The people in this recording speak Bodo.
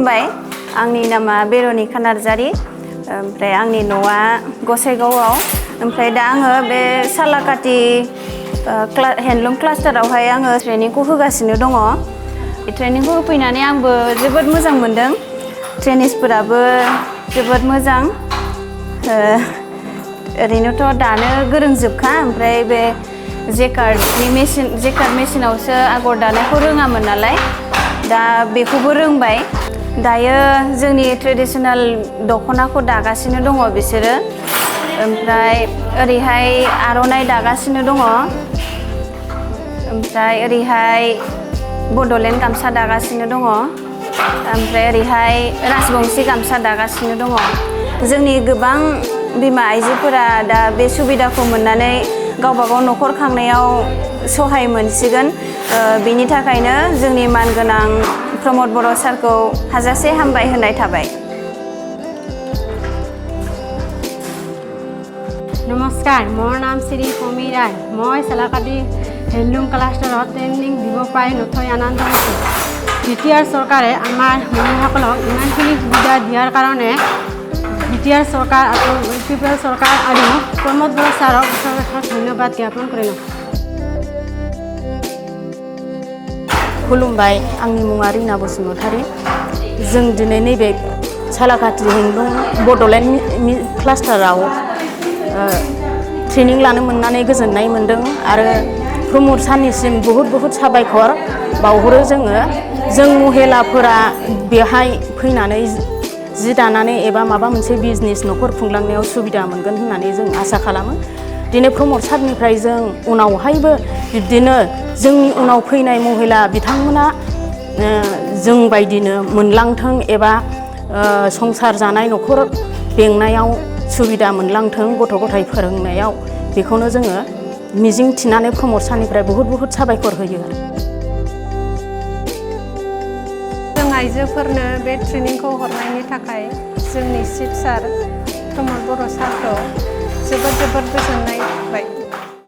खुलुमबाय आंनि नामा बेर'निका नार्जारी ओमफ्राय आंनि न'आ गसाइगावआव ओमफ्राय दा आङो बे सालाकाति हेन्डलुम क्लास्टारावहाय आङो ट्रेनिंखौ होगासिनो दङ ट्रेनिंखौ होफैनानै आंबो जोबोद मोजां मोनदों ट्रेनिसफोराबो जोबोद मोजां ओरैनोथ' दानो गोरोंजोबखा ओमफ्राय बे जेकार्ड मेसिनावसो आगर दानायखौ रोङामोन नालाय दा बेखौबो रोंबाय दायो जोंनि ट्रेडिशनेल दख'नाखौ दागासिनो दङ बिसोरो ओमफ्राय ओरैहाय आर'नाइ दागासिनो दङ ओमफ्राय ओरैहाय बड'लेण्ड गामसा दागासिनो दङ ओमफ्राय ओरैहाय राजबंशी गामसा दागासिनो दङ जोंनि गोबां बिमा आइजोफोरा दा बे सुबिदाखौ मोननानै गावबागाव न'खर खांनायाव सहाय मोनसिगोन बेनि थाखायनो जोंनि मानगोनां प्रमद बर' सारखौ हाजासे हामबाय होनाय थाबाय। नमस्कार मोर नाम श्री कमी राय मैं सालाकाति हेन्डलूम क्लास्टारत ट्रेनिंग দিব পাই নথৈ আনন্দ হৈছোঁ। Btr सरकारे आमार महिलाসকলক ইমানখিনি সুবিধা দিয়াৰ কাৰণে Btr सरकार আৰু UP सरकार আৰু प्रमद बर' सारক धन्यवाद ज्ञापन কৰিলোঁ। खुलुमबाय आंनि मुङा रिना बसुमतारी जों दिनै नैबे सालाकाति हेन्डलुम बड'लेण्ड क्लास्टाराव ट्रेनिं लानो मोननानै गोजोननाय मोनदों आरो प्रमद सारनिसिम बहुत साबायखर बावहरो जों महिलाफोरा बेहाय फैनानै जि दानानै एबा माबा मोनसे बिजनेस न'खर खुंलांनायाव सुबिदा मोनगोन होननानै जों आसा खालामो दिनै प्रमद सारनिफ्राय जों उनावहायबो बिब्दिनो जोंनि उनाव फैनाय महिला बिथांमोना जों बायदिनो मोनलांथों एबा संसार जानाय न'खर बेंनायाव सुबिदा मोनलांथों गथ' गथाय फोरोंनायाव बेखौनो जोङो मिजिं थिनानै प्रमद सारनिफ्राय बहुत साबायखर होयो। जों आइजोफोरनो बे ट्रेनिंखौ हरनायनि थाखाय जोंनि चिफ सार प्रमद बर' सारखौ जोबोद गोजोननाय होबाय।